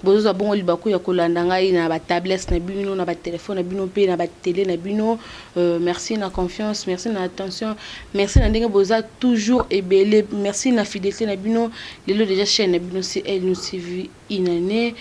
Bozozwa bongo libaku ya kolanda ngai na ba tablettes na bino, na ba telephone na bino mpe na ba tele na bino. Merci na confiance, merci na attention, merci na ndenge boza toujours ebele, merci na fidelite na bino. Lelo dejà chaîne na bino CL News TV une année,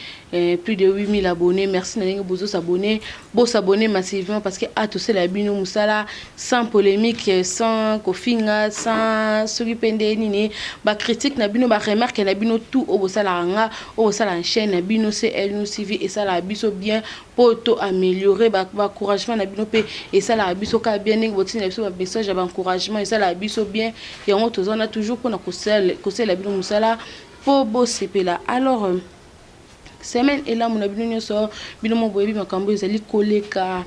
plus de 8000 abonnés. Merci na ndenge bozo s'abonner, bo s'abonner massivement parce que a tosala bino musala sans polémique, sans kofinga, sans soki pe nde nini, ba critique na bino, ba remarque na bino, tout oyo bosalaka nga, oyo bosala na chaîne na bino CL News TV esalaka biso bien po to améliorer. Ba encouragement na bino mpe esalaka biso kaka bien. Ndenge botinda biso ba message ya ba encouragement esalaka biso bien. Yango toza wana toujours mpona kosalela bino mosala mpo bosepela. Alors, semaine elamu na bino nyonso. Bino mo boyebi makambo ezali koleka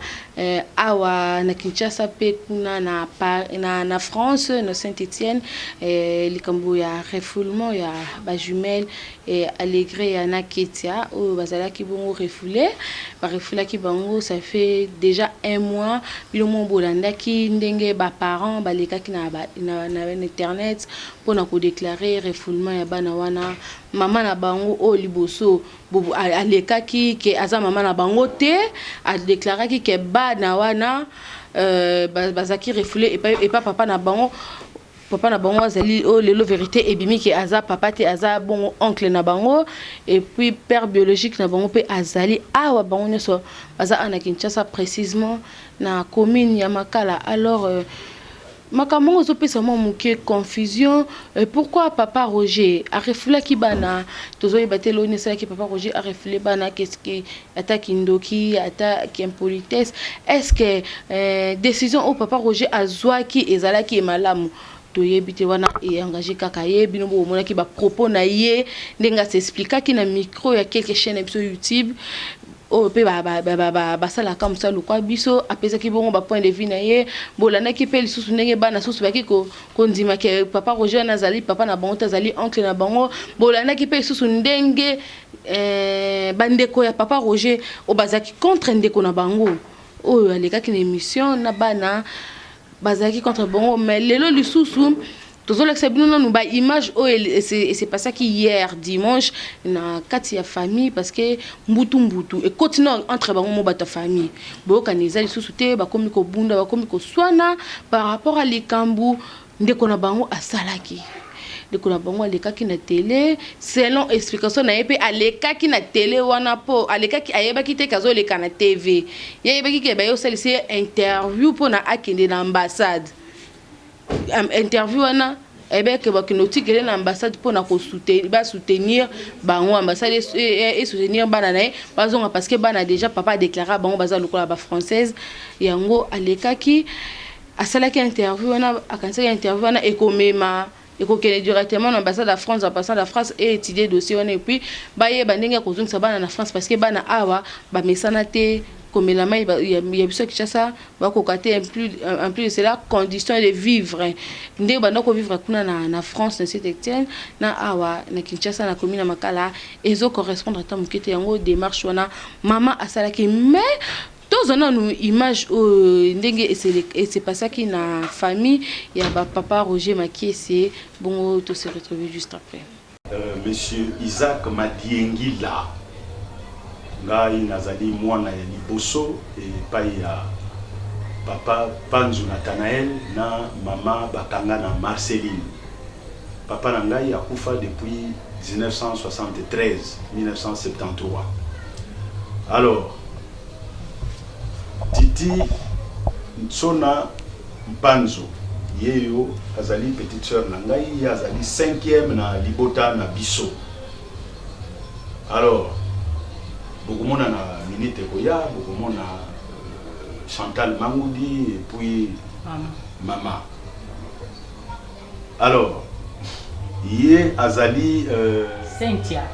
awa na Kinshasa mpe kuna na France, na Saint Etienne, likambo ya refoulement ya bajumelle Allegre ya na Ketia oyo bazalaki bongo refoulé. Barefoulaki bango, ça fait déjà un mois. Bino mo bolandaki ndenge baparent balekaki na internet mpona kodéclarer refoulement ya bana wana. Mama na bango oyo liboso alekaki ke aza mama na bango te, adéclaraki ke bana wana bazalaki refoulé epa papa na bango. Papa na bango azali oyo lelo vérité ebimi ke aza papa te, aza bongo oncle na bango. Et puis père biologique na bango mpe azali awa. Bango nyonso baza awa na Kinshasa, précisément na commune ya Makala. Alors, makambo yango ezopesa mwa moke confusion. Pourquoi papa Roger arefoulaki bana? Tozoyeba te loni esalaki papa Roger arefoule bana. Qu'est-ce que ata kindoki, ata impolitesse? Est ce que décision oyo papa Roger azwaki ezalaki malamu? Toyebi te. Wana engagé kaka ye. Bino bomonaki bapropos na ye ndenge as'expliquaki na micro ya quelque chaîne na biso YouTube oyo mpe basalaka mosala lokwa biso. Apesaki bongo bapoint de vue na ye. Bolandaki mpe lisusu ndenge bana susu baki kondima ke papa Roger wana azali papa na bango te, azali oncle na bango. Bolandaki mpe lisusu ndenge bandeko ya papa Roger oyo bazalaki contre ndeko na bango oyo alekaki na émission na bana, bazalaki contre bango. Mais lelo lisusu tozolakisa bino nanu baimage oyo ese passaki hier dimanche na kati ya famille, parce que mbutu mbutu ekoti na entre bango mo bato ya famille. Boyokani eza lisusu te, bakomi kobunda, bakomi koswana par rapport a likambo ndeko na bango asalaki. Ndeko na bango alekaki na tele, selon explication na ye mpe alekaki na tele wana mpo alekaki, ayebaki te azoleka na TV. Ye ayebaki ke baye osalisa ye interview mpona akende na ambassade. Interview wana ayebaki bakende otikele na ambassade mpona basoutenir bango, ambassade esoutenir bana na ye bazonga, parce que bana déjà papa adéclara bango baza lokola bafrançaise. Yango alekaki, asalaki interview wana, akanisaki interview wana ekomema, ekokende directement na ambassade ya France, ambassade ya France eétudie dossier wana et puis bayeba ndenge ya kozongisa bana na France, parce que bana awa bamesana te komela mai ya biso ya Kinshasa, bakoka te. En plus de cela, condition de vivre ndenge banda kovivre kuna na France, na Saint Etienne, na awa na Kinshasa, na commune ya Makala, ezocorrespondre ata moke te. Yango démarche wana mama asalaki. Mais tozwa nanu image oyo ndenge esepasaki na famille ya bapapa Roger Makiese. Bongo tose retrouver juste après. Monsieur Isaac Madiengila, ngai nazali mwana ya liboso epai ya papa Panzu Nathanael na mama Bakanga na Marceline. Papa na ngai akufa depuis 1973, 1973. Alors, Titi Ntsona Mpanzo yeyo azali petite sœur na ngai, ye azali cinquième na libota na biso. Alors, bokomona na minute ekoya, bokomona Chantal Mangudi et puis mama, mama. Alors, ye azali Cynthia,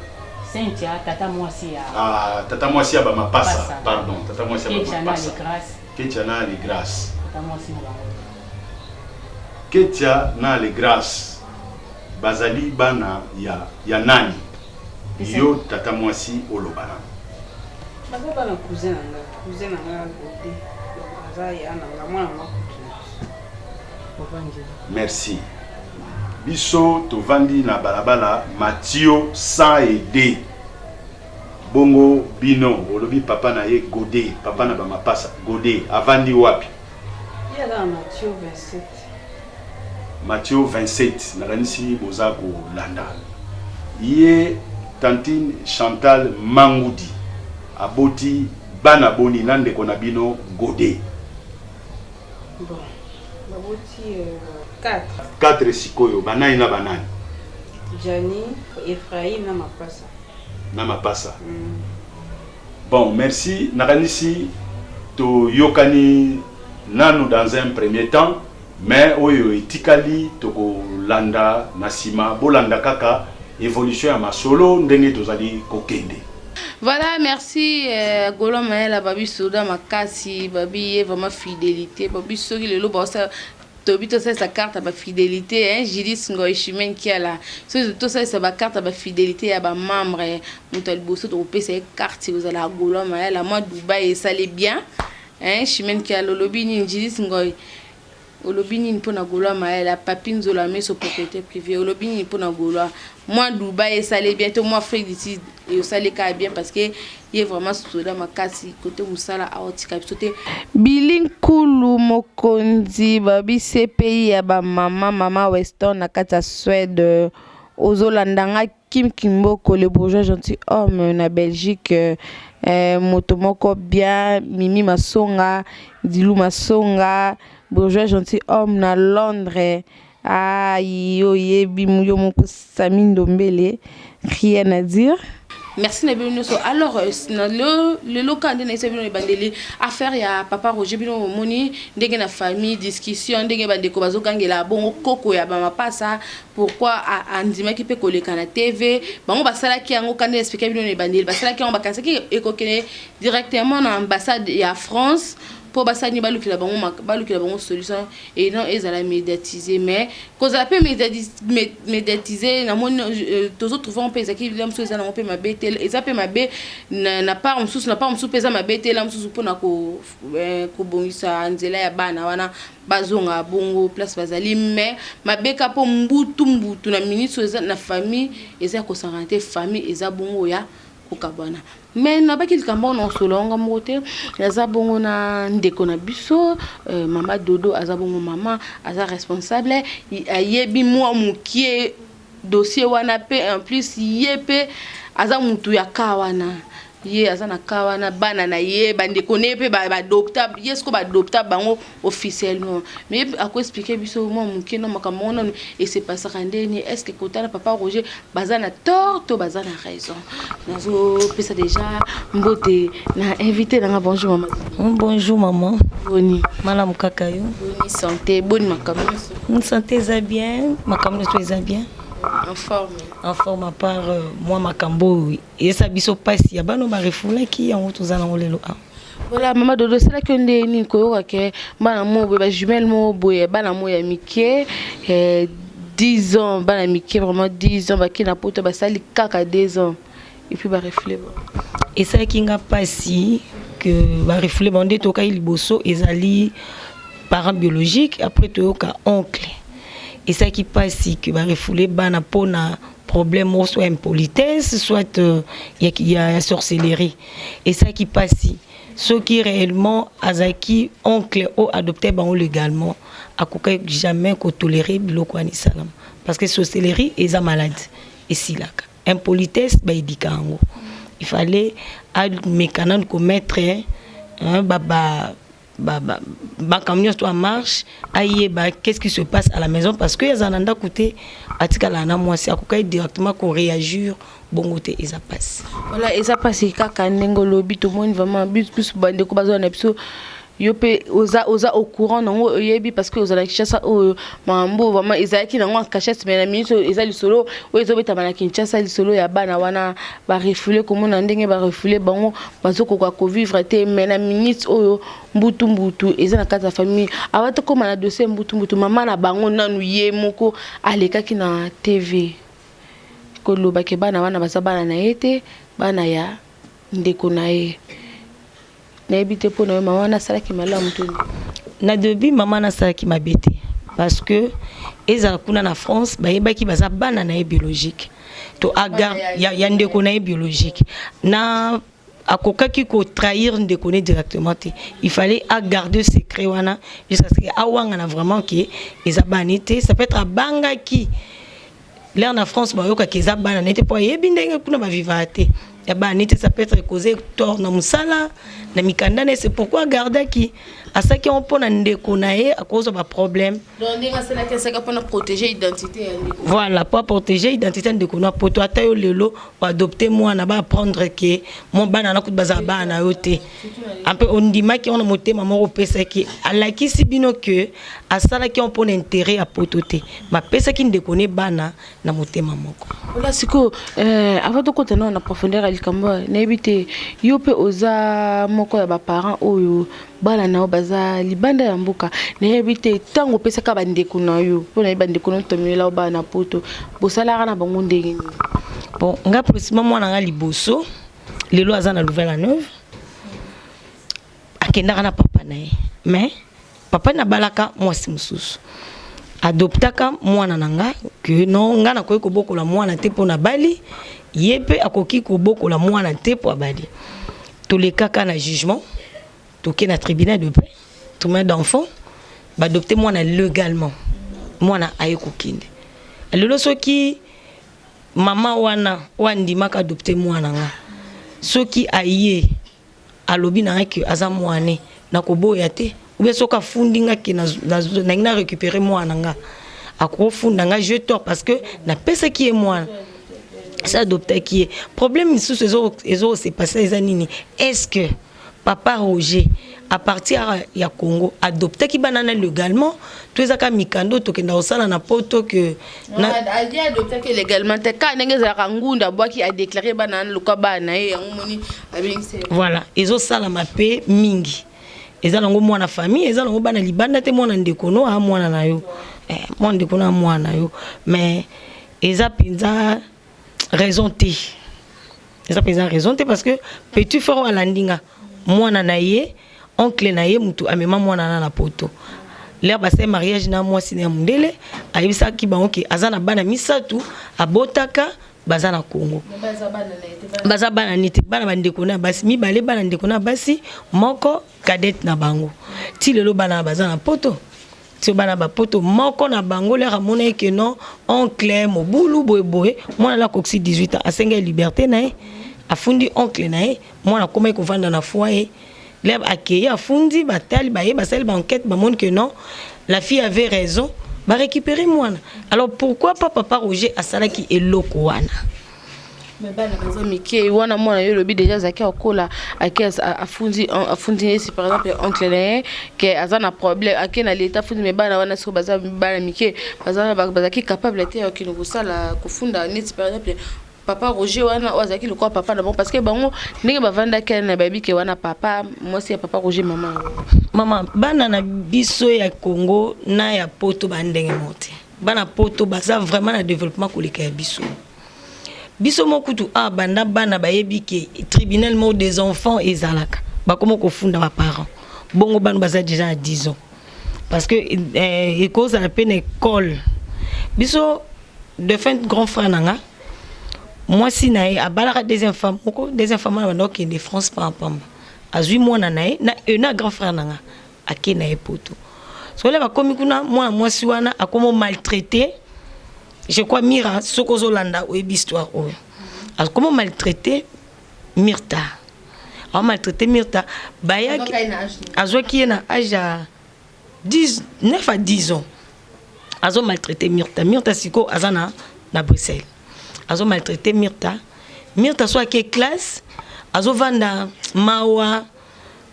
Cynthia, tata mwasi ya Ah, tata mwasi ya bamapasa. Mapasa. Pardon, tata mwasi ya Ketia na bamapasa. Legrace. Ketia na Legrace. Tata mwasi na bango. Ketia na Legrace bazali bana ya nani? Yo tata mwasi, oloba na. Baza bana cousin na nga, cousin na nga Gode. Donc aza ya na nga, mwana nga kutu na biso. Ovangeli. Merci. Biso tovandi na balabala Mathieu 102. Bongo bino olobi papa na ye Gode, papa na ba mapasa Gode avandi wapi? Ye aza na Matthieu 27. Matthieu 27, nakanisi boza kolanda. Ye tantine Chantal Mangudi aboti bana boni na ndeko na bino Gode? Bon, baboti 4. 4 sikoyo banani na banani? Gianni, Ephraim na Mapasa. Na Mapasa. Bon, merci. Nakanisi toyokani nanu dans un premier temps, mais oyo etikali tokolanda na sima, bolanda kaka évolution ya masolo ndenge tozali kokende. Voilà, merci Golo Mayela babi soda makasi babi ye vraiment fidélité babi soki lelo baosa tobi tosalisa carte ya bafidélité, hein, Judith Ngoy Chimène Kiala, soki tosalisa bacarte ya bafidélité ya bamembre, moto ya liboso tokopesa ye carte kozala Golo Mayela. Mwa Dubai esali bien, hein. Chimène Kiala, olobi nini? Judith Ngoy, olobi nini mpona Golo Mayela? Papi Nzola Meso, propriété privée, olobi nini mpona Golo? Mwa Dubai esali bien to mwa Afrique du Sud esali kaka bien? Parce que ye vraiment soda makasi kote mosala aotika biso te. Bili Nkulu Mokonzi babi CPI ya bamama, mama Weston na kati ya Suède, ozolanda nga. Kim Kimboko, le bourgeois gentil homme na Belgique, moto moko bien. Mimi Masonga, Dilu Masonga, bourgeois gentil homme na Londres. Ah, yo yebi yo moko Sami Ndombele, rien à dire. Merci na bino nyonso. Alors na lelo kaka nde nayesa bino ebandeli affaire ya papa Roger. Bino omoni ndenge na famille discussion, ndenge bandeko bazogangela bongo koko ya bamapasa, pourquoi andimaki mpe koleka na TV. Bango basalaki yango kanda, expliquer bino na ebandeli. Basalaki yango, bakanisaki ekokende directement na ambassade ya France mpo basali balukela bango solution et non ezala médiatisé. Mais kozala mpe médiatisé, namoni tozotrouve mpe ezalaki la mosusu eza nango mpe mabe te. Eza mpe mabe na part mosusu, na part mosusu mpe eza mabe te. La mosusu mpona kobongisa nzela ya bana wana bazonga bongo place bazali, mais mabe ka mpo mbutu mbutu na minute oyo eza na famille, eza ya kosangana te. Famille eza bongo ya kokabwana. Mais nabaki likambo wana osolo yango moko te. Aza bongo na ndeko na biso mama Dodo, aza bongo mama, aza responsable, ayebi mwa mokie dossier wana mpe en plus ye mpe aza mutu ya ka wana. Ye aza na ka wana, bana na ye, bandeko ne ye mpe baadopta ye. Siko baadopta bango officiellement, mais ye akoexpliquer biso mwa moke na makambo ngo nanu esepasaka ndeni. Est ce que kotala papa Roger baza na tort to baza na raison? Nazopesa déjà mbote na invité nanga. Bonjour mama. Bonjour maman. Boni? Malamu kaka, yo? Boni santé? Boni makambo nyonso? Santé eza bien, makambo nyonso eza bien. En forme? En forme, à part mwa makambo oyo eyesa biso mpasi ya bana barefoulaki yango, toza nango lelo awa. Voilà, mama Dodo, esalaki yo nde nini koyoka ke bana mo boye, bajumelle mo boye, bana mo ya mike, 10 ans, bana mike vraiment 10 ans, bake na poto, basali kaka 2 ans et puis barefouler bango? Esalaki nga mpasi ke barefouler bango. Nde tokaki liboso ezali parent biologique, après toyoka oncle. Esalaki mpasi ke barefouler bana mpona problème moko, soit impolitesse, soit ya sorcellerie. Esalaki mpasi. Soki réellement azalaki oncle oyo adopté bango légalement, akokaki jamais kotolérer biloko wana esalama, parce que sorcellerie eza malade, esilaka. Impolitesse bayedika yango. Il fallait ameka nanu komettre, hein, makambo nyonso to en marche, ayeba qu'est-ce qui se passe à la maison, parce que aza na ndako te, atikala na mwasi, akokaki directement koréagir bongo te. Eza mpasi. Voilà, eza mpasi kaka ndenge olobi. Tomoni vraiment biso bandeko bazwa na biso. Yo mpe oza au courant nango, oyebi, parce que ozala Kinshasa. Oyo makambo vraiment ezalaki nango en cachette, mais na minute oyo eza lisolo oyo ezobetama na Kinshasa, lisolo ya bana wana barefouler. Komona ndenge barefouler bango, bazokoka kovivre te. Mais na minute oyo mbutu mbutu eza na kati ya famille. Awa tokóma na dossier mbutu mbutu. Mama na bango nanu ye moko alekaki na TV kolobake bana wana baza bana na ye te, bana ya ndeko na ye. Nayebi te, mpo na yo mama wana asalaki malamu to? Na début mama nasalaki mabe te, parce que ezala kuna na France bayebaki baza bana na ye biologique. To agar ya ndeko na ye biologique na akokaki kotrahir ndeko ne directement te. Il fallait agarder secret wana jusqu'à ce que awangana vraiment ke eza bana te. Ça peut être abangaki l'air na France bayokaki eza bana nete, mpo ayebi ndenge kuna bavivaka te ya bana nete. Ça peut être cause tort na mosala na mikanda na ye. C'est pourquoi agardaki, asalaki yango mpo na ndeko na ye akozwa baproblème. Donc ndenge asalaki, asalaki mpona protéger identité ya ndeko. Voilà, po protéger identité ya ndeko na poto. Ata yo lelo oadopte mwana, baapprendre ke mo bana na kutu bazala bana na yo te, ampe ondimaki yango na motema moko opesaki. Alakisi bino ke asalaki yango mpona intérêt ya poto te, bapesaki ndeko ne bana na motema moko. Ola sikoyo, avant tokota nao na profondeur ya likambo, nayebi te, yo mpe oza moko ya baparent oyo bana na yo baza libanda ya mboka. Nayebi te, ntango opesaka bandeko na yo, mpo nayebi bandeko na yo tomelela yo bana na poto, bosalaka na bango ndenge nini? Bon, nga précisément, mwana nga liboso lelo aza na Louvain-la-Neuve. Akendaka na papa na ye, mais papa nabalaka mwasi mosusu, adoptaka mwana na nga ke non, nga nakoki kobokola mwana te mpo nabali, ye mpe akoki kobokola mwana te mpo abali. Tolekaka na jugement, toke na tribunal de paix, tribunal d'enfant, baadopte mwana légalement. Mwana aye kokende lelo. Soki mama wana oyo andimaka adopte mwana nga, soki aye alobi na nga ke aza mwane, nakoboya te. Ou bien soki afundi nga ke nangi na récupérer mwana nga, akofunda nga, j'ai tort parce que napesaki ye mwana, se adoptaki ye. Problème lisusu ezose passe eza nini? Est ce que papa Roger à partir ya Congo adoptaki bana na légalement, to ezaka mikanda oyo tokenda kosala na poto ke adi adoptaki légalement te, kaka ndenge ezalaka, ngunda abwaki, adéclaré bana wana lokola bana na ye, yango moni abengisi. Voilà, ezosalama mpe mingi. Eza nango mwana famille, eza nango bana libanda te. Mwana ndeko no a mwana na yo, mwana ndeko no a mwana na yo, mais eza mpenza raison te, eza mpenza raison te, parce que petit frère oyo alandi nga, mwana na ye, oncle na ye mutu amema mwana na poto. L'heure basali mariage na mwasi na ya mondele, ayebisaki bango ke aza na bana misato abotaka, baza na Congo, baza bana neti bana bandeko na basi mibale, bana ndeko na basi moko cadette na bango. Ti lelo bana baza na poto, ti bana bapoto. Moko na bango, l'heure amonaki ke non, oncle mobulu boyeboye, mwana na akokisi 18 ans, asengai liberté na ye, afundi oncle na ye. Mwana akomaki kovanda na foyer. L'heure akei afundi, batali, baye basali baenquête, bamoni ke non, la fille avait raison, barécupérer mwana. Alors pourquoi pas papa Roger asalaki eloko wana? Mais bana baza mike wana. Mwana yo olobi déjà azalaki akola, ake afundi nesi par exemple oncle na ye ke aza na problème, ake na leta, afundi. Mais bana wana soki baza bana mike, bazalaki capable te ya kokende kosala kofunda neti par exemple papa Roger wana oyo azalaki lokola papa na bango, parce que bango ndenge bavandaki na bayebi ke wana papa mwasi ya papa Roger, mama yango. Mama, bana na biso ya Congo na ya poto bandenge moko te. Bana poto baza vraiment na développement koleka ya biso. Biso mokutu a banda bana bayebi ke tribunal moko des enfants ezalaka, bakoma kofunda baparent. Bongo bana baza déjà na 10 ans, parce que ekozala mpe na école. Biso, défunt grand frère na nga, mwasi na ye abalaka deuxième femme moko. Deuxième femme wana banda okende France pampamba, azwi mwana na ye na grand frère na nga, ake na ye poto. Soki bakomi kuna, mwana mwasi wana akomi maltraité. Je crois Mira, soki ozolanda, oyebi histoire oyo. Akomi maltraité Mirta, amaltraité Mirta. Bayaki, azwaki ye na age ya 10, 9 à 10 ans. Azo maltraité Mirta. Mirta sikoyo aza na Bruxelles, azo maltraité Mirta. Mirta so ake classe, azovanda mawa.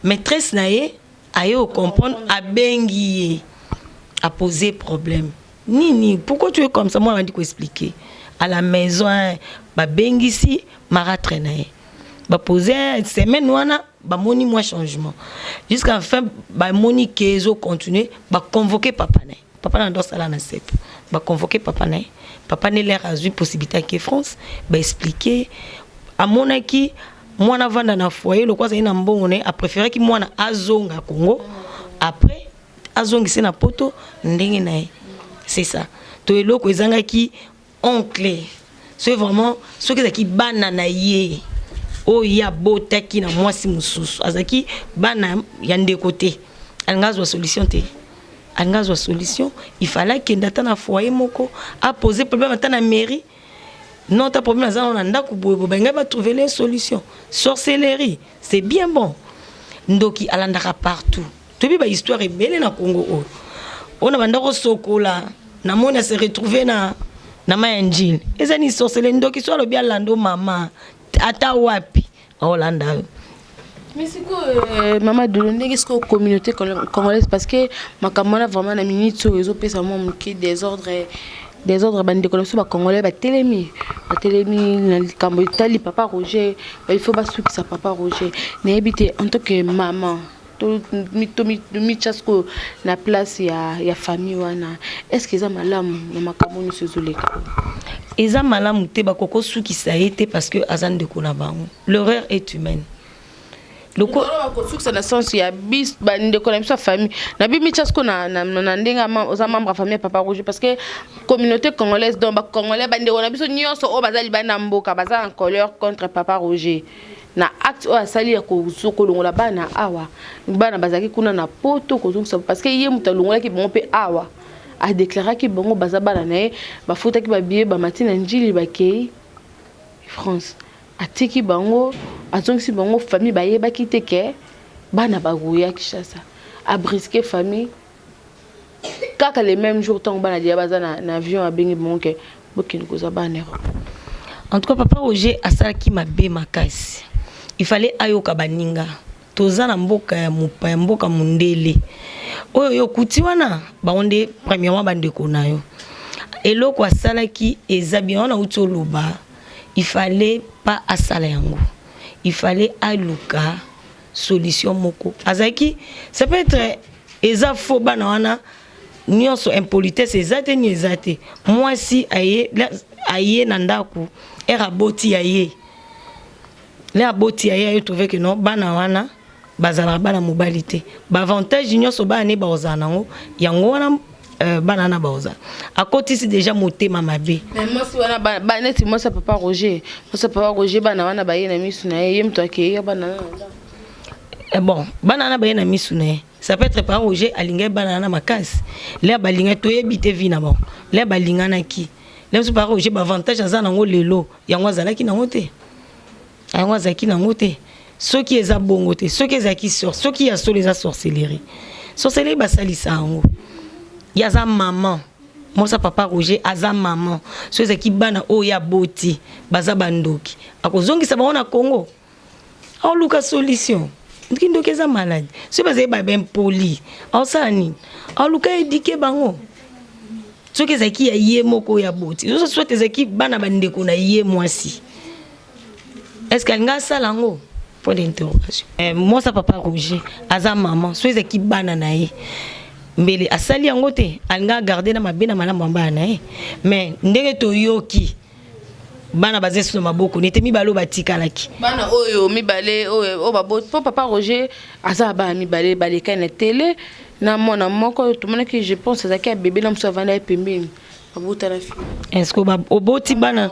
Maîtresse na ye aye ocomprendre, abengi ye, apose problème nini: "Pourquoi tu es comme ça?" Mwana bandi koexpliquer à la maison, hein, babengisi marâtre na ye, bapose semaine wana, bamoni mwa changement. Jusqu'à fin bamoni ke ezocontinue, baconvoke papa na ye. Papa na ndo asala na sep, baconvoke papa na ye. Papa ne, l'heure azwi possibilité ake France, baexplike, amonaki mwana avanda na foyer lokola azali na mbongo na ye, apréféraki mwana azonga Congo, après azongise na poto ndenge na ye. C'est ça to eloko ezangaki oncle. Soki vraiment, soki ezalaki bana na ye oyo ye abotaki na mwasi mosusu, azalaki bana ya ndeko te, alinga azwa solution te. Alinga azwa solution, il fallait akende ata na foyer moko, apose problème ata na mairie. Non, ta problème aza na ndako boye boye, balingai batrouver solution. Sorcellerie, c'est bien bon. Ndoki alandaka partout. Toyebi bahistoire ebele na Congo oyo. Oyo na banda kosokola, namoni ase retrouve na mai ya Njili. Eza ni sorcellerie. Ndoki so alobi alanda mama ata wapi, aolanda yo. Mais sikoyo, mama Dolo, ndenge sikoyo communauté congolaise, parce que makambo wana vraiment na minute oyo ezopesa mwa moke désordre, désordre. Bandeko na biso bacongolais batelemi, batelemi na likambo etali papa Roger. Il faut basukisa papa Roger. Nayebi te, en tant que mama, tomitya sikoyo na place ya famille wana, est ce que eza malamu na makambo nyonso ezoleka? Eza malamu te. Bakoki kosukisa ye te parce que aza ndeko na bango. L'erreur est humaine. Bakosukisa na sens ya bis bandeko na biso ya famille na bimitya siko na ndenge oza membre ya famille ya papa Roger, parce que communauté congolaise, donc bacongolais, bandeko na biso nyonso oyo baza libanda na mboka, baza en colère contre papa Roger na acte oyo asali ya kolongola bana awa. Bana bazalaki kuna na Poto, kozongisa, parce que ye moto alongolaki bango mpe awa, adéclaraki bango baza bana na ye. Bafutaki babillet, bamati na Njili, bakei France, atiki bango, azongisi bango. Famille bayebaki te ke bana bakoya Kinshasa. Abrusquer famille kaka le même jour, ntango bana deya baza na avion, abengi bango ke bokende kozwa bana Europe. En tout cas, papa Roger asalaki mabe makasi. Il fallait ayoka baninga. Toza na mboka ya mopaya, mboka mondele oyo yo okuti wana, bango nde premièrement bandeko na yo. Eloko asalaki eza bien wana uti oloba, il fallait pas asala yango. Il fallait aluka solution moko. Azalaki, ça peut être eza faux, bana wana nyonso impolitesse eza te, ni eza te. Mwasi aye, aye na ndako ere aboti ya ye, le aboti ya ye, aye trouve que non, bana wana bazalaka bana mobali te. Baavantage nyonso bana ne bakozala nango, yango wana bana wana bakozala. Akotisi déjà motema mabe. Mais mwasi wana, neti mwasi ya papa Roger, mwasi ya papa Roger, bana wana baye na misu na ye, ye moto akei bana wana. Bon, bana wana baye na misu na ye, ça peut être papa Roger alingaki bana wana makasi. Le balingaki, toyebi te vie na bango. Le balinganaki, le mosusu papa Roger baavantage aza nango lelo, yango azalaki nango te, yango azalaki nango te. Soki eza bongo te, soki ezalaki sor, soki ya solo eza sorcellerie, sorcellerie basalisa yango. Ye aza mama, mwasi papa Roger aza mama. So ezalaki bana oyo aboti baza bandoki, akozongisa bango na Congo, aoluka solution. Ndoki, ndoki eza maladi. Soki bazali baimpoli, aosala nini? Aoluka éduquer bango. Soki ezalaki ya ye moko oyo aboti, soit ezalaki bana bandeko na ye mwasi, est ce que alingi asala yango? Point d'interrogation. Mwasi papa Roger aza mama. So ezalaki bana na ye, mbele asali yango te. Alingi agarder na mabe na malamu ya bana na ye. Mais ndenge toyoki, bana baza esu na maboko nete mibale oyo batikalaki. Bana oyo mibale oyo mpo papa Roger aza na bana mibale balekai na tele, na mwana moko oyo tomonaki, je pense azalaki ya bebe, na mosusu avanda ye pembeni, babotana fille. Est ce que oboti bana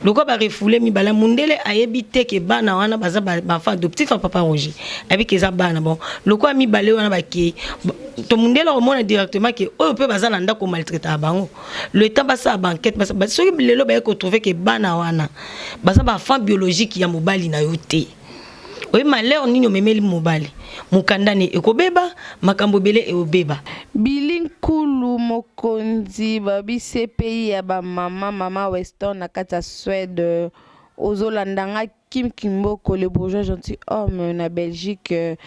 lokola barefouler mibale, mundele ayebi te ke bana wana baza baenfant adoptif ya papa Roger. Ayebi ke eza bana. Bon, lokola mibale wana bakei, to mundele akomona directement ke oyo mpe baza na ndako, maltraitaka bango. Le temps basala baenquête, soki lelo baye kotrouver ke bana wana baza baenfant biologique ya mobali na yo te, oyebi malheur nini omemeli mobali? Mokanda ne ekobeba, makambo ebele eobeba. Bili Nkulu mokonzi babi CPI ya bamama, mama Weston na kati ya Suède, ozolanda nga. Kim Kimboko, le bourgeois gentil homme na Belgique,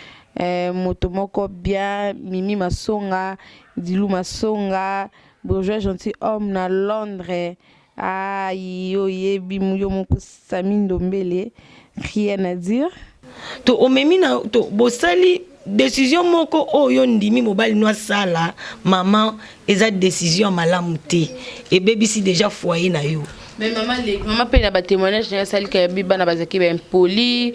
moto moko bien. Mimi Masonga, Dilu Masonga, bourgeois gentil homme na Londres. Ayi, oyebi yo moko. Sami Ndombele, rien à dire. To omemi na to bosali décision moko oyo ndimi mobali no asala. Mama, eza décision ya malamu te. Ebebisi déjà foyer na yo. Mais mama leki, mama mpe na batémoignage na ye asalika yabi bana bazalaki baimpoli,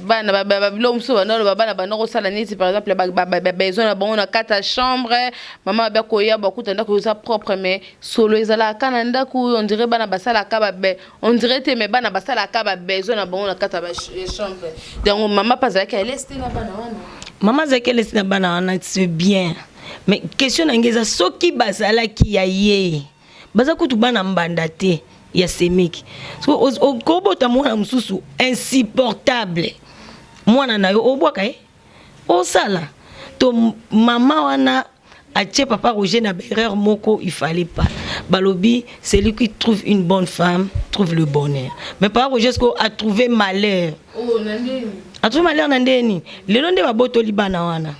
bana babiloko mosusu bandaloba, bana banda kosala neti par exemple babesoin na bango na kati ya chambre. Mama babia koya bakuta ndako eza propre, mais solo ezalaka na ndako. On dirait bana basalaka, on dirait te, mais bana basalaka babesoin na bango na kati ya chambre. Donc mama mpe azalaki à l'aise te na bana wana. Mama azalaki à l'aise na bana wana, c'est bien, mais question na ngai eza: soki bazalaki ya ye, baza kutu bana mbanda te ya semeki, okobota mwana mosusu insupportable, mwana na yo obwaka ye, osala to mama wana atie papa Roger na erreur moko, il fallait pas. Balobi: celui qui trouve une bonne femme trouve le bonheur. Mais papa Roger ce a trouvé malheur. Oh, na ndeni? A trouvé malheur na ndeni. Lelo nde babotoli bana wana,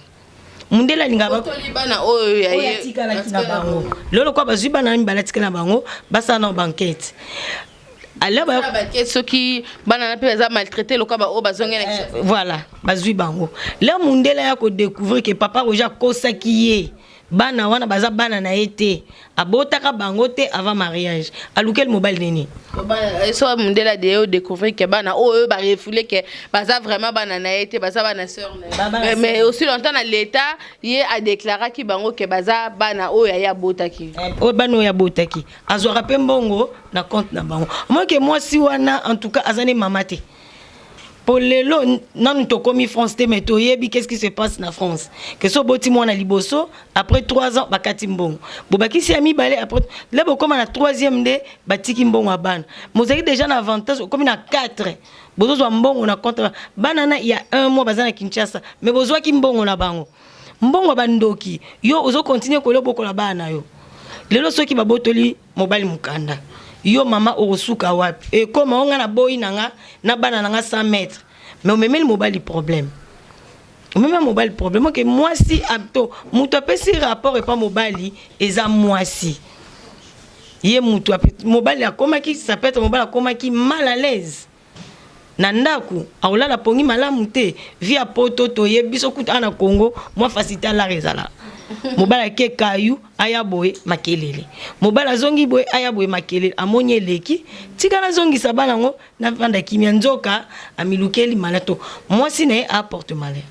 mundele alingaka Botoli bana oyo ya oyo ye atikalaki na bango. Lelo lokwa bazwi bana na mibale atikali na bango, basala na bankete ala. Bakete soki bana na mpe baza maltraité lokwa baoyo bazongi na Kinshasa. Voilà, bazwi bango. Lelo mundele aya kodécouvrir ke papa Roger akosaki ye, bana wana baza bana na ye te, abotaka bango te avant mariage. Alukeli mobali nini? So mundele ade oyo découvrir ke bana oyo barefouler ke baza vraiment bana na ye te, baza bana sœur na ye, mais aussi longtemps na l'état ye adéclaraki bango ke baza bana oyo aye abotaki. Oyo bana oyo abotaki, azwaka mpe mbongo na compte na bango. Omoke mwasi wana, en tout cas aza ne mama te, po lelo nanu tokomi France te, mais toyebi qu'est-ce qui se passe na France, ke so oboti mwana liboso, après 3 ans bakati mbongo, bobakisi ya mibale, après le bokóma na troisième nde batiki mbongo ya bana. Mozalaki déjà na avantage, okomi na 4, bozozwa mbongo na compte bana na ya 1 mois, baza na Kinshasa, mais bozwaki mbongo na bango, mbongo ya bandoki. Yo ozokontinue kolia, obokola bana na yo. Lelo soki babotoli mobali mokanda, yo mama okosuka wapi? Ekoma o nga na boyi na nga na bana na nga 100 mètres, mais omemeli mobali problème, omemeli mobali problème. Oke mwasi to moto apesi rapport epa mobali, eza mwasi ye moto mobali akomaki, ça peut être mobali akomaki mal à l'aise na ndako, akolala pongi malamu te. Vie ya poto toyebi biso kuta na Congo, mwa facilité alara ezala. Mobali ake kayu, aya boye makelele, mobali azongi boye, aya boye makelele, amoni eleki, tika nazongisa bana yango, navanda kimia. Nzoka amilukeli mala to mwasi na ye aporte malheur.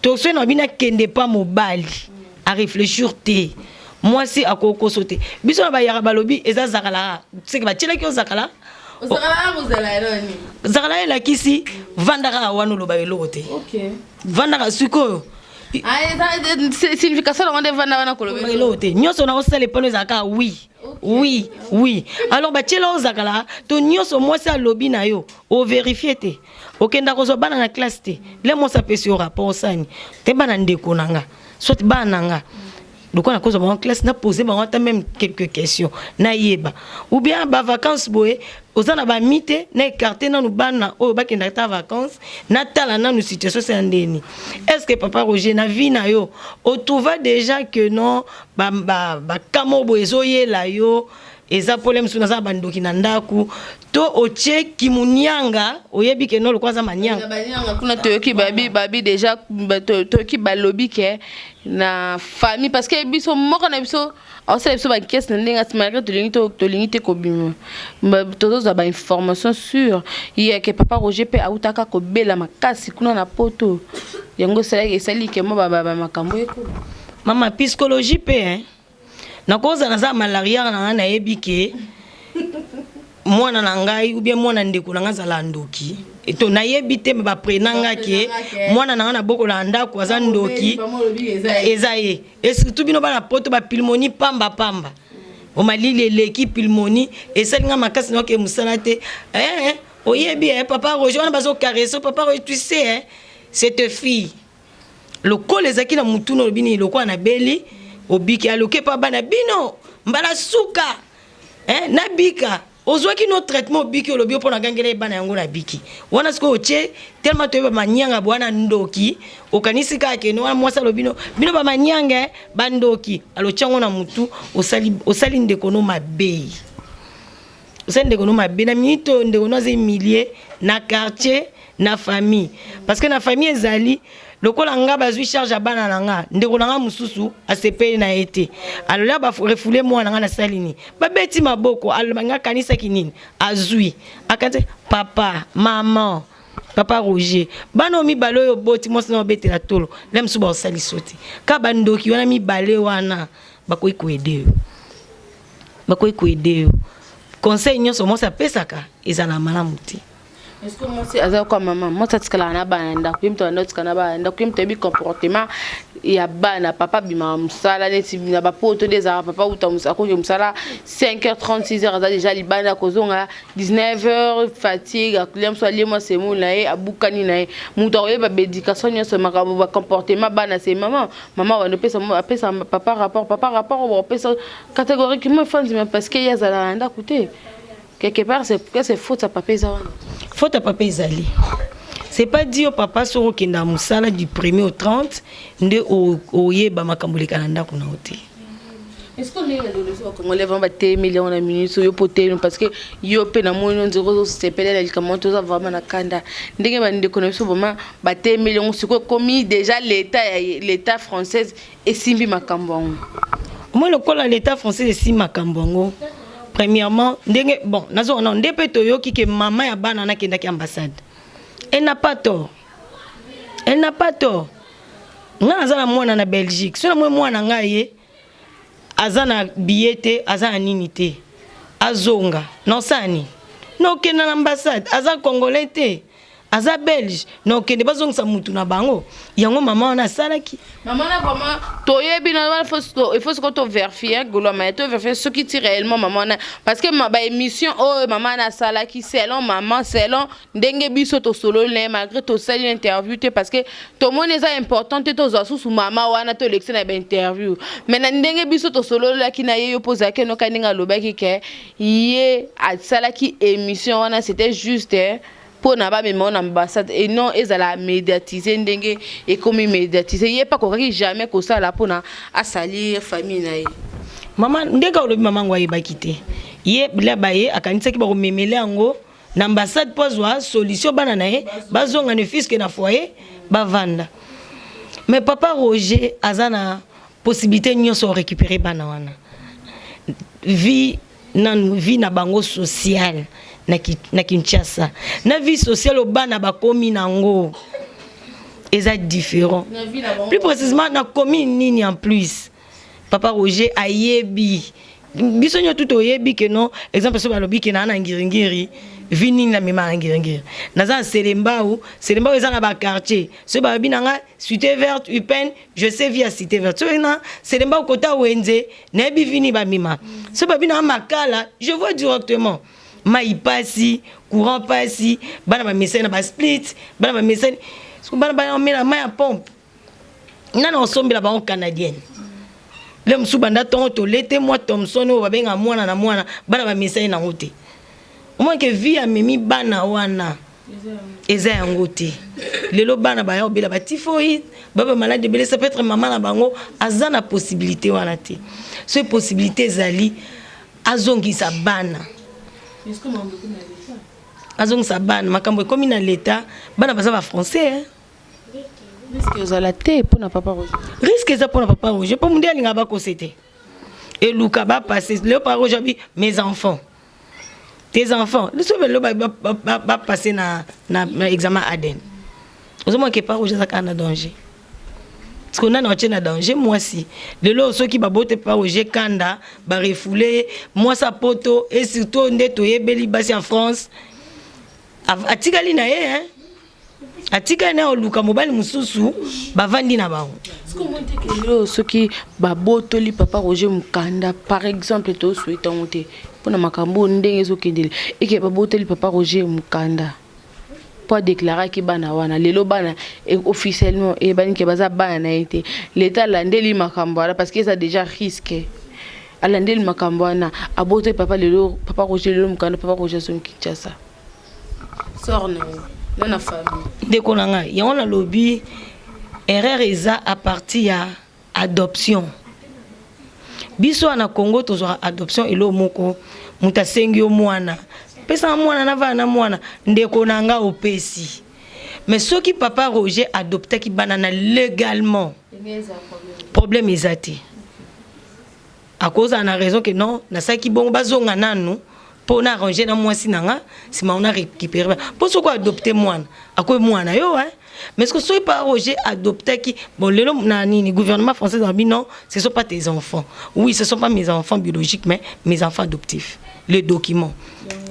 To soki na bino akende pa mobali, aréfléchir te, mwasi akokoso te. Biso na bayaka balobi eza zakala, seke batielaki yo zakala. Zakala elakisi vandaka wana, oloba eloko te, vandaka sikoyo. Signification nango nde vanda wana, koloba eloko te, nyonso na osala epano ezalaka oui, oui, oui. Alors batiela ozakala to nyonso mwasi alobi na yo, ovérifie te, okenda kozwa bana na classe te. Le mwasi apesi yo rapport, osani te, bana ndeko na nga, soit bana na nga, lokola nakozwa bango classe, napose bango ata même quelques questions, nayeba, ou bien bavacance boye, oza na bami te, na écarte nanu bana oyo bakendaka ta vacance, natala nanu situation se ya ndeni. Est ce que papa Roger, na vie na yo, otrouva déjà que non, bakama boye ezoyela yo, eza problème mosusu, naza na bandoki na ndako, to otie kimunianga, oyebi ke no, lokola aza manianga? Banianga kuna, toyoki babi déjà, toyoki balobi ke na famille, parce que biso moko na biso aosala biso bankese na ndenge ati, malgré tolingi, tolingi te kobima, tozozwa bainformation sur ye ke papa Roger mpe autaka kobela makasi kuna na poto. Yango esali ke mo bamakambo ekolo. Mama, psychologie mpe, hein? Nakozala naza malaria na ngai, nayebi ke mwana na ngai ou bien mwana ndeko na ngai azala ndoki, to nayebi te, me baprena nga ke mwana na ngai nabokola na ndako aza ndoki, eza ye. Et surtout bino bana poto, bapulmonie pamba pamba, omalili eleki, pulmonie esali nga makasi, naoke mosala te. Eh, oyebi, eh, papa Roger wana bazocaresser papa Roger, tu sais, eh, cette fille lokola ezalaki na mutuna, olobi nini, lokola nabeli, obiki, aloke mpa bana bino mbala suka, eh, nabika, ozwaki no traitement, obiki, olobi mpo nagangela ye bana yango, nabiki wana. Sikoyo otie tellement toyeba manyanga bwana ndoki, okanisi kaka kende wana mwasi alobi no bino bamanyanga, eh, bandoki, alotia yango na mutu, osali, osali ndeko no mabe, osali ndeko no mabe. Na minute oyo ndeko no aza humilie na quartier, na famille, parce que na famille ezali Lokola nga bazwi charge ya bana na nga, ndeko na nga mosusu asepeli na ye te. Alola ba refoule mwana nga, nasali nini? Babeti maboko, aloba nga akanisaki nini? Azwi akanisi papa, maman, papa Roger, bana oyo mibale oyo oboti, mwasi na obetela tolo la mosusu bakosalisa te. Ka bandoki wana mibale wana bakoki koede yo, bakoki koede yo. Conseil nyonso mwasi apesaka ezala malamu te. Est-ce que mwasi aza kwa mama, mwasi atikalaka na bana na ndako, ye moto abanda otikala na bana na ndako, ye moto ayebi comportement ya bana. Papa abimaka mosala neti na bapoto nde ezalaka, papa uta akoki mosala 5h30, 6h, aza déjà libanda, kozonga 19h, fatigue, akolia mosu, alie mwa semoule na ye, abukani na ye. Moto akoyeba baéducation nyonso, makambo bacomportement bana, se mama. Mama bando apesa, apesa papa rapport, papa rapport oyo bakopesa catégoriquement efandima, parce que ye azalaka na ndako te. Quelque part, c'est que c'est faute ya papa eza wana. Faute ya papa ezali. C'est pas dit yo papa, soki okenda mosala du premier au 30 nde oyeba makambo eleka na ndako na yo te. Est-ce que ndenge na biso bacongolais vraiment batelemeli yango na minute oyo po telemi? Parce que yo mpe namoni yo nzela ozosepela na likambo, toza vraiment na kanda ndenge bandeko na biso vraiment batelemeli yango. Sikoyo ekomi déjà l'état ya l'état française esimbi makambo yango. Omoi lokola l'état français esimbi makambo yango, premièrement ndenge bon nazonga nde mpe toyoki ke mama ya bana nakendaki ambassade. Elle n'a pas tort, elle n'a pas tort. Nga naza na mwana na Belgique, so namoi mwana ngai ye aza na billet te, aza na nini te, azonga naosala nini? Naokenda na ambassade. Aza congolais te, aza belge. Naokende bazongisa mutu na bango. Yango mama wana asalaki. Mama na vraiment toyebi na wana, il faut sikoyo tovérifie golwama ya tovérifie soki ti réellement mama wana, parce que baémission oyo mama wana asalaki, selon mama, selon ndenge biso tosololi na ye, malgré tosali interview te, parce que tomoni eza important te tozwa susu mama wana tolekisa na bainterview, mais na ndenge biso tosololaki na ye, yo mpo ozalaki enoka ndenge alobaki ke ye asalaki émission wana, c'était juste mpo na bamema na ambassade et non ezala médiatise ndenge ekomi médiatise. Ye mpe akokaki jamais kosala mpona asalir famille na ye. Mama, ndenge olobi, mama ngo ayebaki te. Ye bila baye akanisaki bakomemele yango na ambassade mpo azwa solution, bana na ye bazonga, ne fût-ce que na foyer bavanda. Mais papa Roger aza na possibilité nyonso récupérer bana wana. Vie nanu, vie na bango sociale na Kinshasa na vie sociale oyo bana bakomi nango eza différent. Plus précisément na commune nini. En plus papa Roger ayebi, biso nyonso tu toyebi ke non, exemple so balobi ke naa na Ngiringiri, vi nini namema na Ngiringiri, naza na Selembao. Selembao eza na baquartier. Soki balobi na nga Cité Verte Upen, je sais vie ya Cité Verte. Soki na Selembao kota wenze, nayebi vi nini bamema. Soki balobi na nga Makala, je vois directement mai pasi, courant pasi, bana bamesani na basplit, bana bamesani, bana bamela mai ya pompe. Nana osombela bango canadienne le mosusu banda ntongo tolete mwa Thomson oyo babengaka mwana na mwana, bana bamesani nango te. Omoni ke vie amemi bana wana eza yango te. Lelo bana baya kobela batyphoïde, baba malade ebele. Ça peut être mama na bango aza na possibilité wana te. So possibilité ezali, azongisa bana, azongisa bana. Makambo ekomi na leta, bana baza bafrançais, hein? Risque ozala te mpona papa Roger? Risque eza mpona papa Roger, mpo munde alingaka bakose te, eluka bapasse. Leo papa Roger abi mes enfants, tes enfants, liso lelo bapasse na examen ADN. Ozomona ke papa Roger aza kaka na danger, parce que nani atie na danger mwasi? Lelo soki babote papa Roger kanda, barefoule mwasi apoto, et surtout nde toyebeli basi ya France, atikali na ye, hein? Atikali na oluka mobali mosusu, bavandi na bango. Lelo soki babotoli papa Roger mokanda, par exemple, tosouhaite yango te mpona makambo oyo ndenge ezokendele, eke babotoli papa Roger mokanda mpo adéclaraki bana wana, lelo bana officiellement eyebani ke baza bana na ye te. Leta alandeli makambo wana, parce que eza déjà risque. Alandeli makambo wana, abotoli papa lelo, papa Roger lelo mokanda, papa Roger azongi Kinshasa, sort na ye na na famille. Ndeko na ngai, yango nalobi erreur eza à partir ya adoption. Biso wana na Congo tozwaka adoption eloko moko, moto asengi yo mwana, pesanga mwana, navanda na mwana. Ndeko na nga, opesi. Mais soki papa Roger adoptaki bana na légalement, problème eza te. Akozala na raison ke non, nasalaki bongo, bazonga nanu mpo na arrange na mwasi na nga, nsima ona récupéré. Mpo soki adopte mwana, akoyi mwana yo, hein? Mais ce que soki papa Roger adoptaki, bon, lelo na nini, gouvernement français alobi: non, ce sont pas tes enfants. Oui, ce sont pas mes enfants biologiques, mais mes enfants adoptifs, les documents,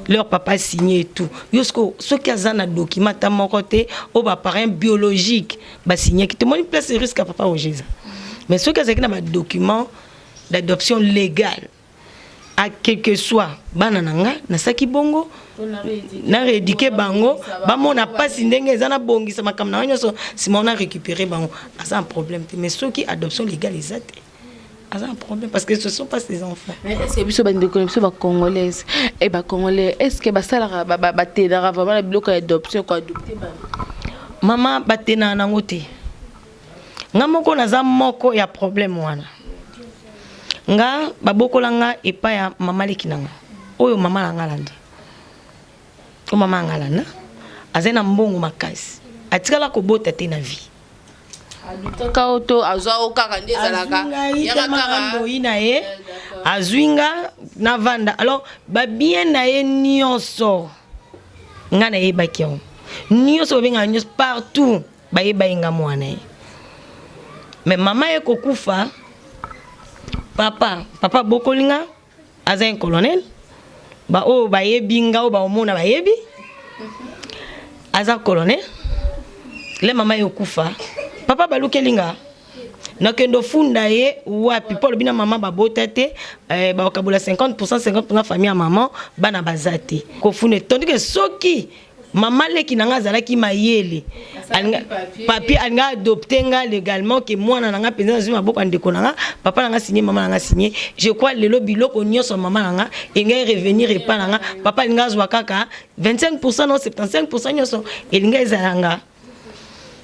leur papa signé et tout. Yo soki aza na document ata moko te oyo baparent biologique basignaki, tomoni place risque ya papa Roger eza. Mais soki azalaki na badocument d'adoption légale, à quel que soit bana na nga, nasalaki bongo, na rééduquer bango, bamona mpasi ndenge eza, nabongisa makambo na nga nyonso, nsima ona récupérer bango, aza un problème te. Mais soki adoption légale eza te, aza un problème, parce que ce sont pas ses enfants. Mais est ce que biso bandeko na biso bacongolaise e bacongolais, est ce que basalaka, batenaka vraiment na biloko ya adoption, koadopte bana? Mama, batenaka nango te. Nga moko naza moko ya problème wana. Nga babokola nga epai ya mama leki na nga, oyo mama na nga alanda, oyo mama na nga alanda, azali na mbongo makasi, atikala kobota te na vie. Adoptaka o to azwa o kaka nde ezalaka? Yaka kaka ndoyi na ye azwi nga, navanda. Alors babien na ye nyonso, nga nayebaki yango nyonso, babengaka nyonso partout, bayeba ye nga mwana ye. Mais mama ye kokufa, papa abokoli nga, aza un colonel. Baoyo bayebi nga, oyo baomona bayebi, aza colonel. Le mama ye okufa, papa balukeli nga, nakende ofunda ye wapi? Mpo alobi na mama babota te, bakabola 50, 50 famille ya mama, bana baza te. Kofunda, tandis que soki mama leki na nga azalaki mayele, papier, alinga adopte nga légalement, ke mwana na nga mpenza nazwi maboko ya ndeko na nga, papa na nga signé, mama na nga signé, je crois lelo biloko nyonso ya mama na nga engai revenir epa na nga. Papa alinga azwa kaka 25, no 75, nyonso elinga ezala nga.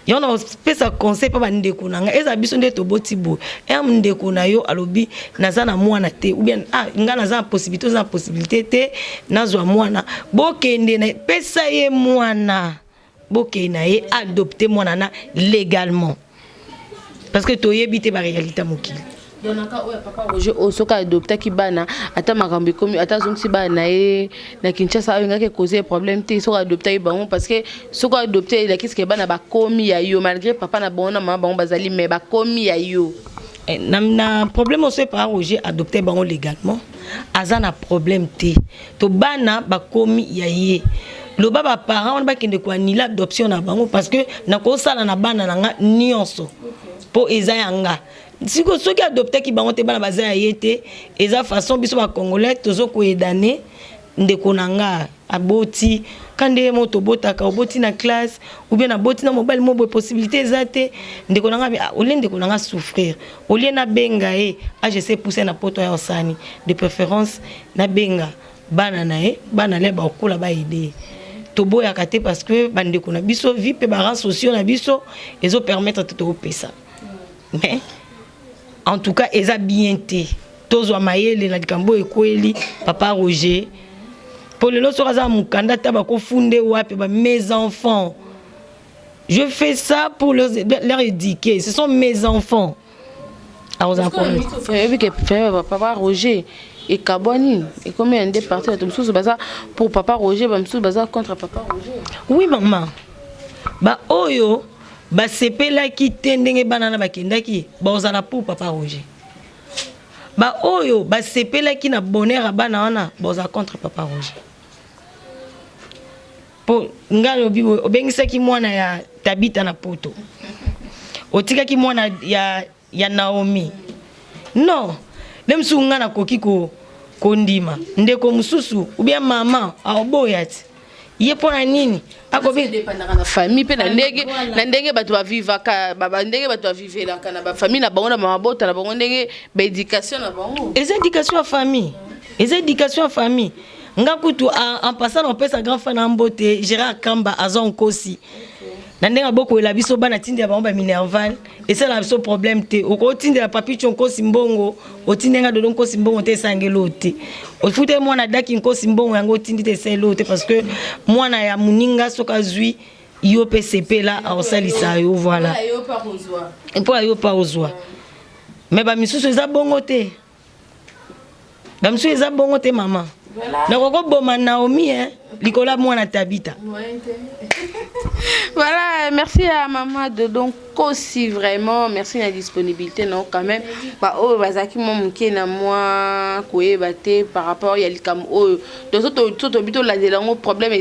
Yango na kopesa conseil mpo bandeko na ngai, ezala biso nde toboti boye, ere ndeko na yo alobi naza na mwana te, ou bien ah, ngai naza na possibilité, oza na possibilité te, nazwa mwana, bokende na pesa ye mwana, bokende na ye adopte mwana na légalement, parce que toyebi te baréalité ya mokili. Donc naka oyo papa Roger oyo, soki adoptaki bana, ata makambo ekomi, ata azongisi bana na ye na Kinshasa, oyo engaki cause problème te soki adoptaki bango, parce que soki adopte, elakisi ke bana bakomi ya yo, malgré papa na bango na mama bango bazali, mais bakomi ya yo. Na problème oso, papa Roger adopte bango légalement, aza na problème te. To bana bakomi ya ye, loba baparent wana bakende koannuler adoption na bango, parce que nakosala na bana na nga nyonso mpo eza ya nga. Sikoyo soki adoptaki bango te, bana baza ya ye te. Eza façon biso bacongolais tozokoyedane. Ndeko na nga aboti ka nde mo tobotaka, oboti na classe ou bien aboti na mobali mo boye, possibilité eza te. Ndeko na nga, ah, olie ndeko na nga souffrir, olie nabenga ye agc pousse na poto ya osani, de préférence nabenga bana na ye, bana le bakola baede ye. Toboyaka te, parce que bandeko na biso, vie mpe barangs sociaux na biso ezopermettre te tokopesa. Mais en tout cas eza bien te. Tozwa mayele na likambo oyo ekweli papa Roger, mpo lelo soki aza mokanda, ata bakofunde wapi ba mes enfants, je fais ça pour leur éduquer, ce sont mes enfants. Akozala problème. Oyebi ke papa Roger ekabwani, ekomi ya nde parti, bato mosusu baza pour papa Roger, bamosusu baza contre papa Roger. Oui mama, baoyo basepelaki te ndenge bana na bakendaki, bazala pour papa Roger. Baoyo basepelaki na bonheur ya bana wana, bazala contre papa Roger. Mpo ngai lobi boye, obengisaki mwana ya Tabita na poto, otikaki mwana ya Naomi. Non, nde mosusu ngai nakoki kondima ndeko mosusu ou bien mama aoboya ti ye mpo na nini akobi. Dépendaka na famille mpe na ndenge bato bavivaka, ndenge bato bavivelaka na bafamille na bango, na bamabota na bango, ndenge baéducation na bango. Eza éducation ya famille, eza éducation ya famille. Nga kutu en passant na opesa grand frère na mbote, Gérard Kamba, aza nkosi na ndenge abokoyela biso bana, tindela bango baminerval, esalaka biso problème te. Okotindela papi tio nkosi mbongo, otindi nga Dodo Nkosi mbongo te, esangeli oyo te. Ofute mwana daki nkosi mbongo yango, otindi te, esali oyo te, parce que mwana ya moninga soki azwi Yo mpe sepela, akosalisa yo, voilà, mpo yo mpe ozwa. Mais bamisusu eza bongo te, bamisusu eza bongo te. Mama, nakokoboma Naomi eh, likolo ya mwana Tabita. Voilà, merci à maman Dodo Nkosi, vraiment merci na disponibilité. Non, quand même ba oyo bazalaki mwa moke na mwa koyeba te par rapport ya likambo oyo. Donc so tobi tolandela yango, problème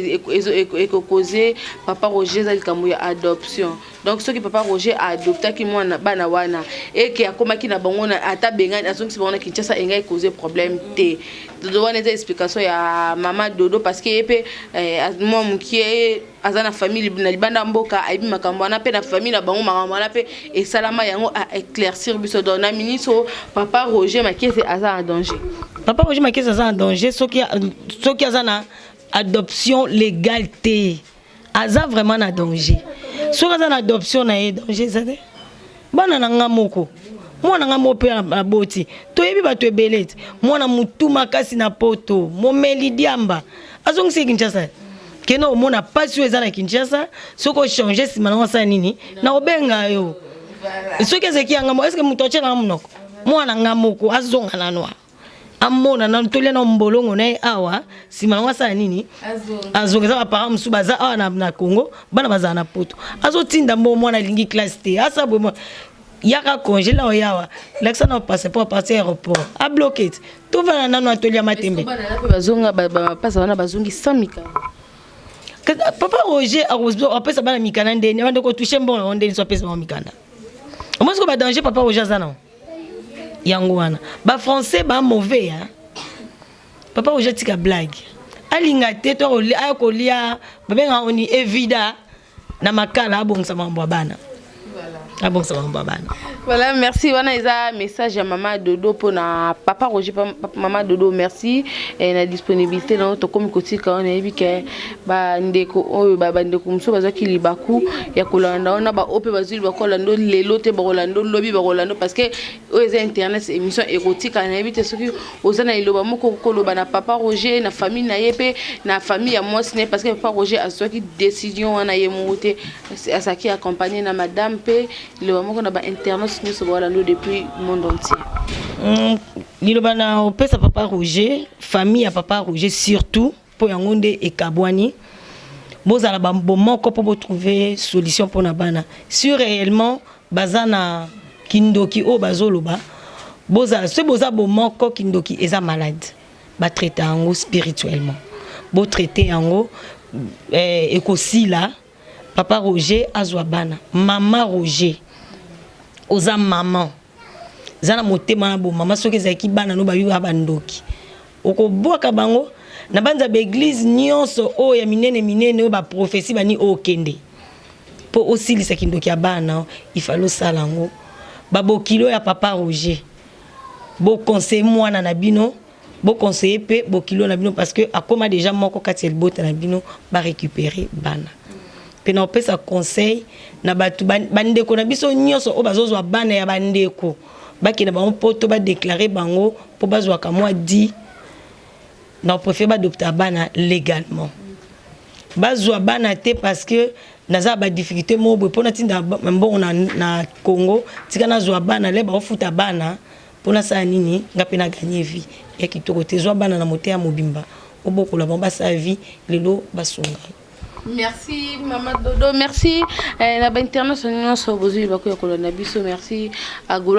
ekocauser papa Roger eza likambo ya adoption. Donc soki papa Roger aadoptaki mwana, bana wana, eke akomaki na bango, ata bengani, azongisi bango na Kinshasa, engai cause problème te. Dodo wana eza explication ya mama Dodo, parce que ye mpe mwa mokie aza na famille na libanda mboka, ayebi makambo wana mpe na famille na bango, makambo wana mpe esalama, yango aéclaircir biso. Donc na ministre, papa Roger Makiese aza en danger. Papa Roger Makiese aza en danger soki aza na adoption légale te, aza vraiment na danger. Soki aza na adoption na ye, danger eza te. Bana na nga moko, mwana nga moko mpe aboti, toyebi bato ebele te. Mwana motu makasi na poto, momeli diamba, azongisi Kinshasa, kende omona mpasi oyo eza na Kinshasa. Soki ochange, nsima nango asala nini? Na kobenga yo. Soki ezalaki yanga moko, est-ce moto atielanga monoko? Mwana nga moko azonga nano, amona nano, tolia na mbolongo na ye awa, nsima nango asala nini? Azonga. Eza baparent mosusu baza awa na Congo, bana bazala na poto, azotinda mbo mwana alingi classe te, asa boye, yaka congé la, oya awa, lakisa na passeport, partir aéroport, abloquer te, tovanda nano, atolia matembe. Bazonga, bapasa wana bazongi sans mikanda. Papa Roger apesa bana mikanda ndeni? Abande kotoucher mbongo yango ndeni so apesa bango mikanda? Omoni siko badanger papa Roger aza nango. Yango wana bafrançais bamauvais. Papa Roger atika blague, alinga te to aya kolia, babengaka oni evida na makala, abongisa makambo ya bana, abongisa makambo ya bana. Voilà, merci. Wana eza message ya mama Dodo mpona papa Roger. Mama Dodo, merci na disponibilité na tokomi kotika wana. Nayebi ke bandeko oyo, bandeko mosusu bazwaki libaku ya kolanda wana, baoyo mpe bazwi libaku kolanda lelo te, bakolanda lobi, bakolanda, parce que oyo eza internet, émission ekotika. Nayebi te soki oza na liloba moko koloba na papa Roger, na famille na ye mpe na famille ya mwasi na ye, parce que papa Roger azwaki décision wana ye moko te, azalaki accompagné na madame. Mpe liloba moko na bainternet nyonso baolanda depuis monde entier. Liloba na opesa papa Roger, famille ya papa Roger surtout, mpo yango nde ekabwani, bozala bomoko mpo botrouver solution mpona bana. Si réellement baza na kindoki oyo bazoloba, bozala, soki boza bomoko, kindoki eza malade, batraite yango spirituellement, botraite yango, ekosila. Papa Roger azwa bana. Mama Roger, oza mama, eza na motema na bomama. Soki ezalaki bana no bayuka bandoki, okobwaka bango na banza baéglise nyonso oyo ya minene minene, oyo baprophétie bani oyo okende mpo osilisa kindoki ya bana, ifale osala yango. Babokilo ya papa Roger, boconseille mwana na bino, boconseille mpe bokilo na bino, parce que akóma déjà moko kati ya libota na bino. Barécupérer bana. Mpe na kopesa conseil na bato, bandeko na biso nyonso oyo bazozwa bana ya bandeko, bakende bango mpo to badéclarer bango mpo bazwaka mwa di na préfère baadopta bana légalement, bazwa bana te parce que naza badifficulté moko boye mpo natinda mbongo na Congo, tika nazwa bana le baofuta bana mpo nasala nini, nga mpe nagagner vie ya kitoko te. Zwa bana na moteya mobimba, obokola bango, basala vie, lelo basunga. Merci mama Dodo, merci na bainternational nyonso bozwi bakoya kolanda biso. Merci.